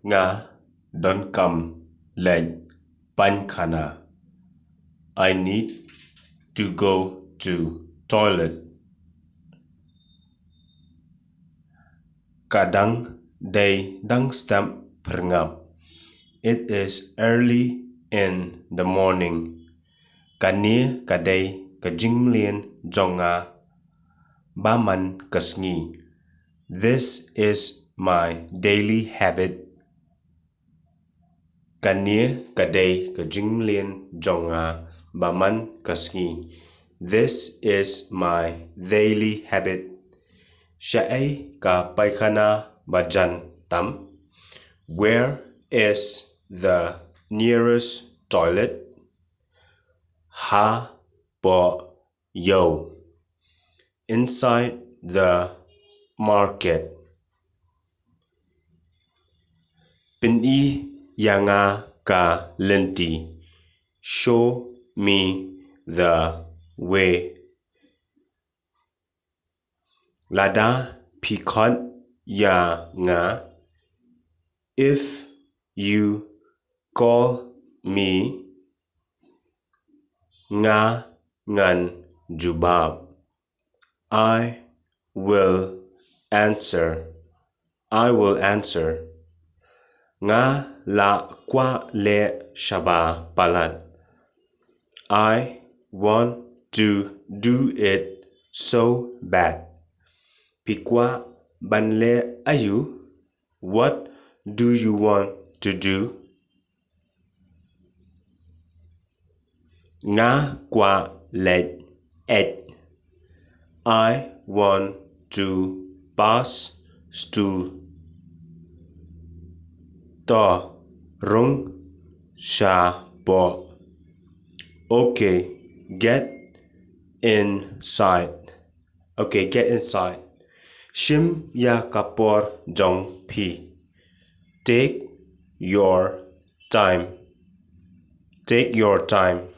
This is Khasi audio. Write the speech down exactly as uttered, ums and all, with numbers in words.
Nga donkam leit paikhana. I need to go to toilet. Ka dang dei dang step phyrngap. It is early in the morning. Kane ka dei ka jingmlien jong nga ba man ka sngi. This is my daily habit. Kane ka dei ka jingmlien jong nga ba man ka sngi. This is my daily habit. Shaei ka paikhana ba jan tam? Where is the nearest toilet? Ha poh ïew. Inside the market. Pyni ïa nga ka lynti. Show me the way. Lada phi khot ïa nga, if you call me, nga ngan jubab. I will answer. I will answer. Nga la kwah leh shaba palat. I want to do it so bad. Phi kwah ban leh aïu? What do you want to do? Nga kwah leit eit. I want to pass stool. To rung shapoh. Okay, get inside. Okay, get inside. Shim ïa ka por jong phi. Take your time. Take your time.